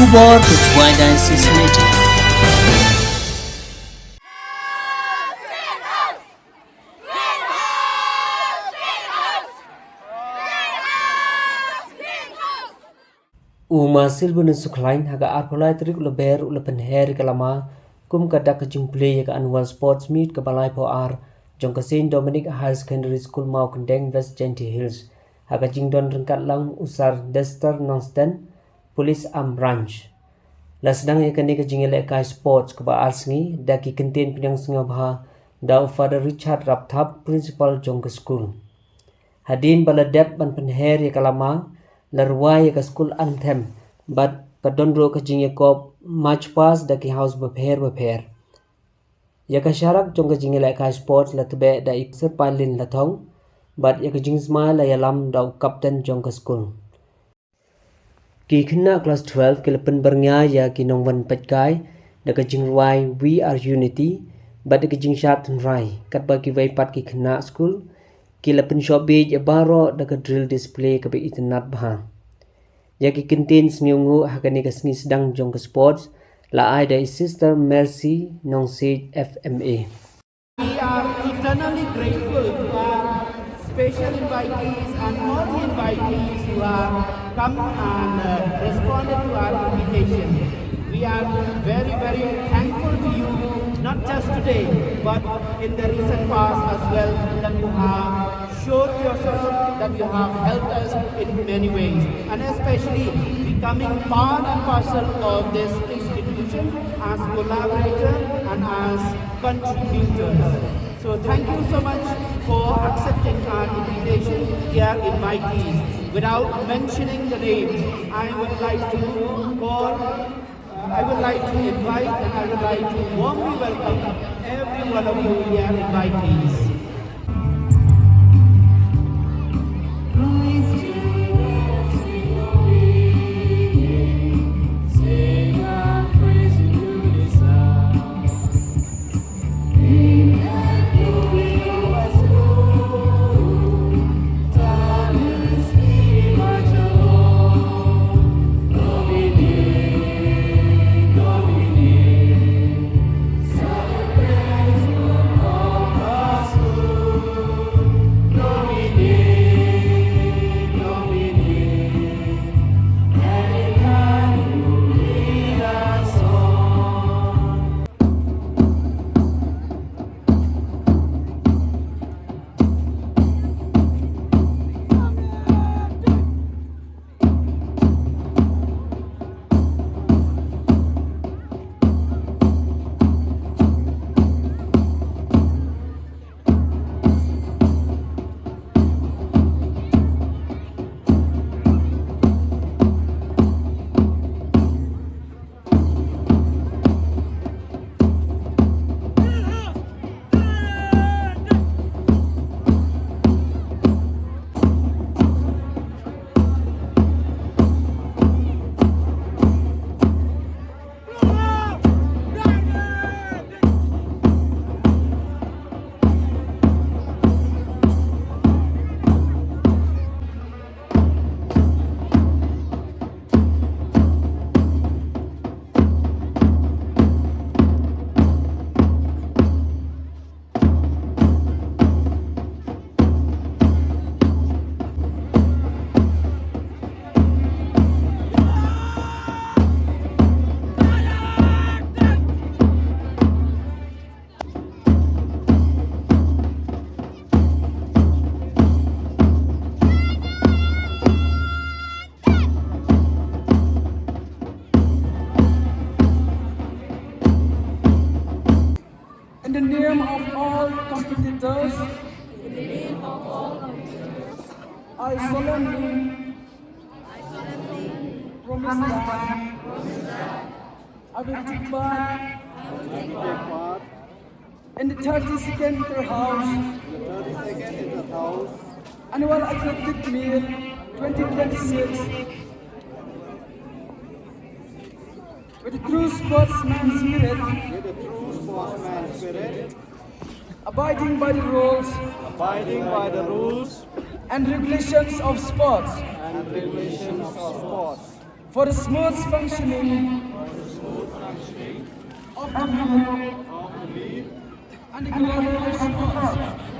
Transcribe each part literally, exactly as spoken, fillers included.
Khubor ka Jowai Diocese Media. U Marcel Bun Sukhlain ha ka arphew lai tarik u Lber u la pynher ïa ka lama kum ka dak ka jingplie ïa ka annual sports meet kaba laiphew ar jong ka Saint Dominic Higher Secondary School Mawkyndeng, West Jaintia Hills, ha ka jingdon ryngkat lang u Sir Dexter Nongstoiñ, Police Arms Branch. La sdang ïa kane ka jingïalehkai sports kaba ar sngi da ki kyntien pynïaid sngewbha da u Father Richard Rapthap, Principal jong ka skul. Hadien ba la dep ban pynher ïa ka lama, la rwai ïa ka skul anthem bad ka don ruh ka jingïakop march past da ki house bapher bapher. Ïa ka sharak jong ka jingïalehkai sports la tbeh da i Sir Pailin Lathong bad ïa ka jingsmai la ïalam da u kapten jong ka skul. Ki khynnah klas twelve ki la pynbyrngia ïa ki nongwan peitkai da ka jingrwai We Are Unity bad da ka jingshad tynrai, katba kiwei pat ki khynnah skul ki la pynshong beit ïa baroh da ka drill display kaba itynnad bha. Ïa ki kyntien sngewbha ha kane ka sngi sdang jong ka sports la ai da i Sister Mercy Nongsiej, F M A. We are eternally grateful to our special invitees and all the invitees who have come and, uh, responded to our invitation. We are very, very thankful to you, not just today, but in the recent past as well, that you have showed yourself, that you have helped us in many ways, and especially becoming part and parcel of this institution as collaborator and as contributors. So thank you so much for accepting our invitation, dear invitees. Without mentioning the names, I would like to call, uh, I would like to invite and I would like to warmly welcome every one of you, dear invitees. In the name of all competitors, I solemnly promise that I will take part in the thirty-second Inter-House Annual Athletic Meet twenty twenty-six with a true sportsman spirit, with a true sportsman spirit, abiding by the rules, abiding by the rules and regulations of sports, and regulations of sports. For the smooth functioning of the meal and the glory of sports.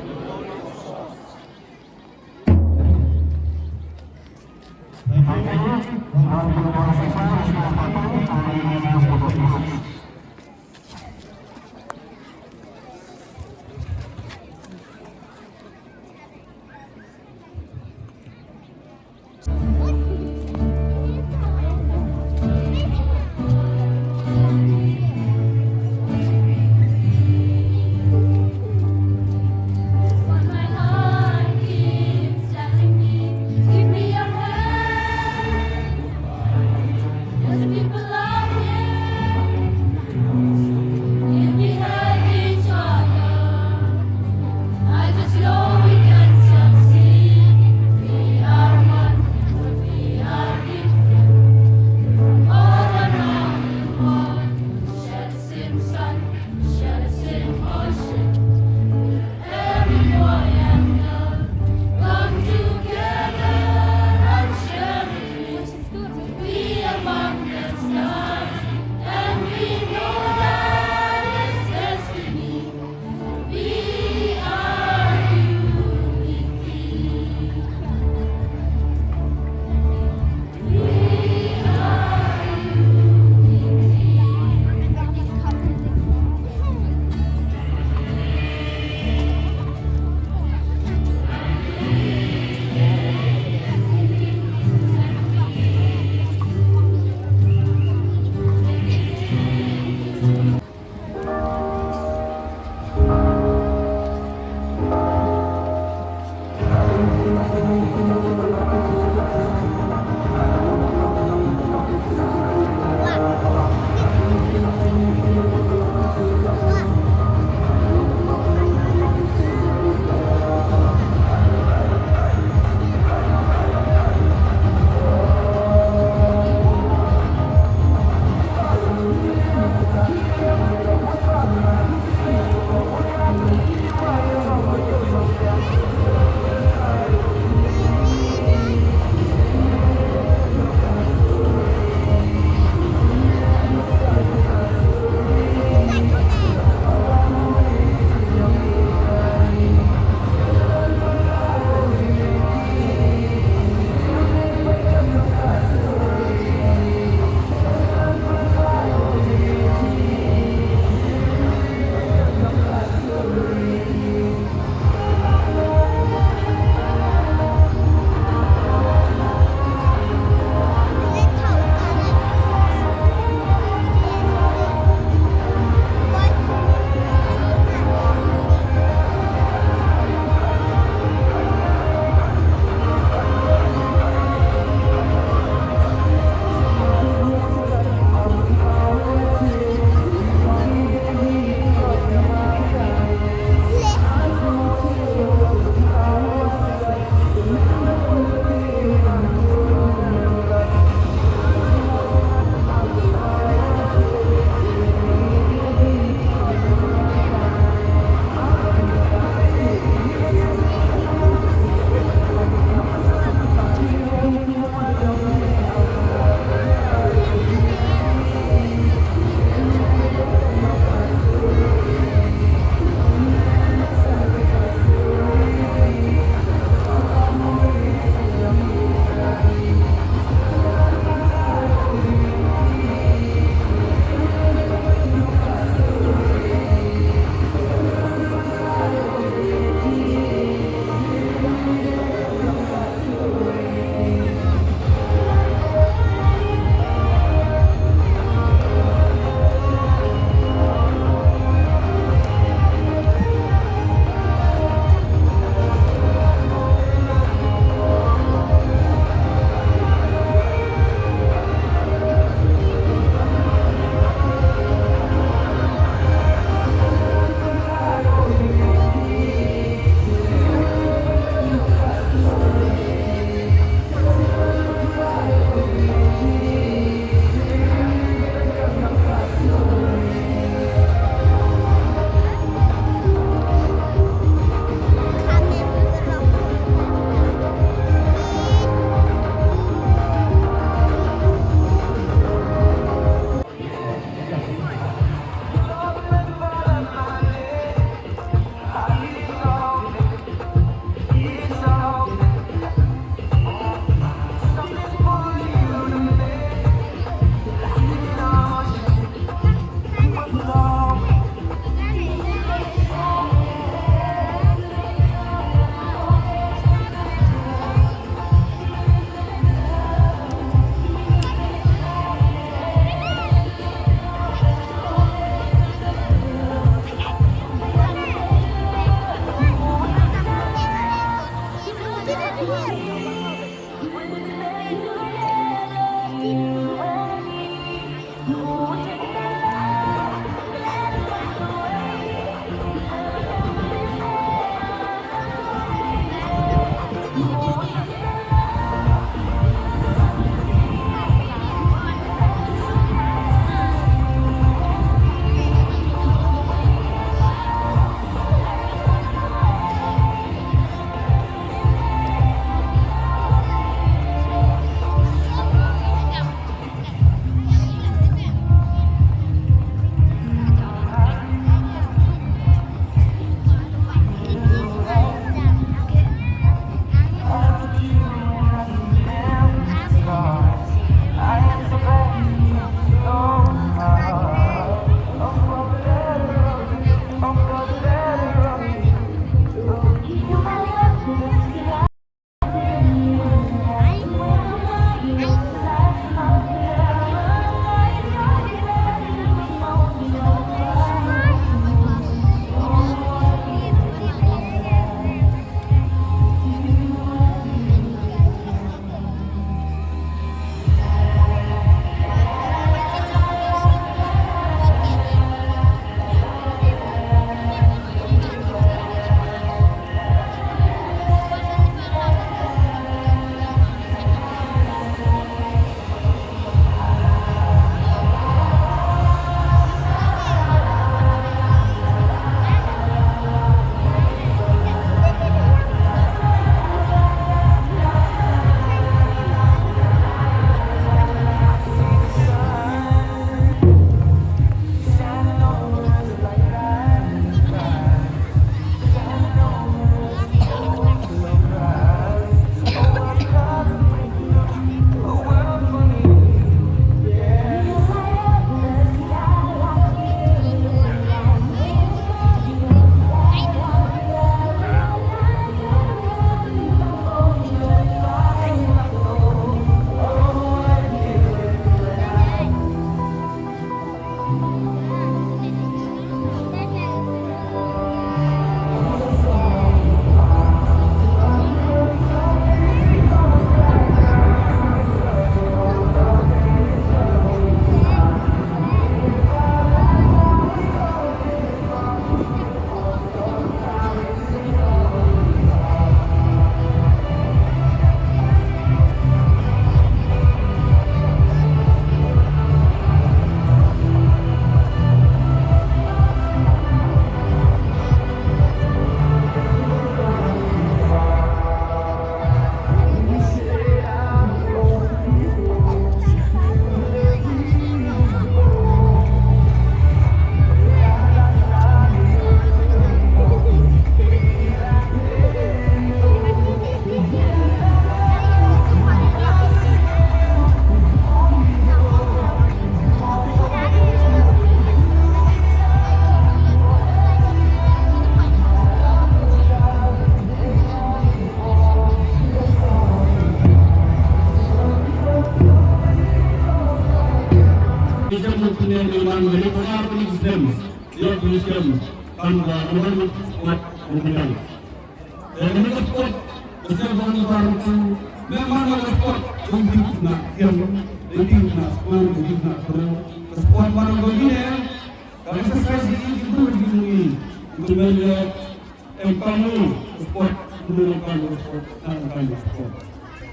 Em kamu sport, kumno em kamu sport, em kamu sport.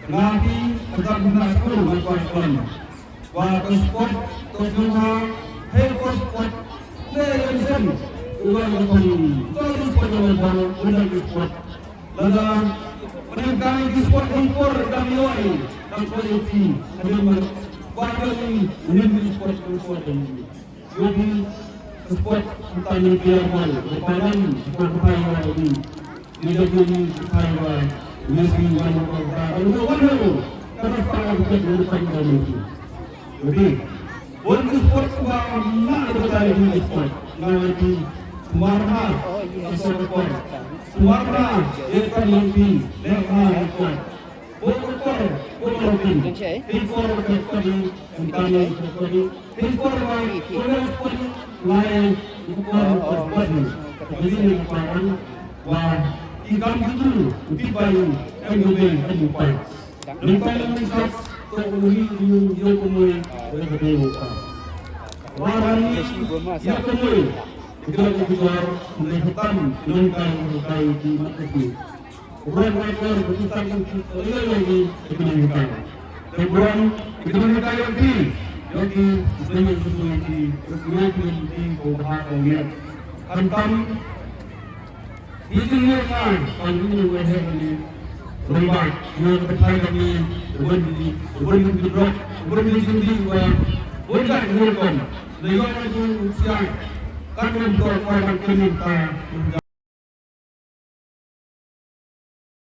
Nga ti, ka dang na school, nga kuat kuat. Wa ka sport, ka jong ha, hei ka sport, ne yang sen, uwa ka pang, ka sport yang baru, udah ka sport. Lada, pernah kami ka sport impor, kami wai, kami wai ti, kami wai, wa kami, ini ka sport, ka sport yang ini. Yogi sport tani biar mal, padan sport pai wa yogi. Ni da yogi pai wa, ni si wa mo ko ka, ano wa no. Kana pa wa ko ko pa ni yogi. Yogi. Bol sport wa na da yogi sport. Na yogi. Marha. Sport. Marha. Ye pa yogi. Le ha sport. Ki kam ki tu, u tip ba ïa, kan ïa beng, kan ïa pai. Nang pai nang nang sap, to u hi u ïa kumoi, u ïa ka dei u pa. Wa ran ni, ïa kumoi, ki dei ki jor, u dei khatam, nang kai, nang kai, ki mat ka ki. U ran wa kor, u tip kan ïa ki, ïa ïa ki, ïa ki nang kai. Te burom, ïa ki nang kai ïa ki, ïa ki, ïa ki, ïa ki, ïa ki, ïa ki, ko bha ko ïa. Khamtam, Yi jingïarap ma, ban ïa u waheh ni. Rumbak, ïa ka bynta kane, rumbak ni, rumbak ni ki drok, rumbak ni jingdih wa, rumbak ni rukom. Na ïoh na jingsiang, kan rumbak ko ban kynta.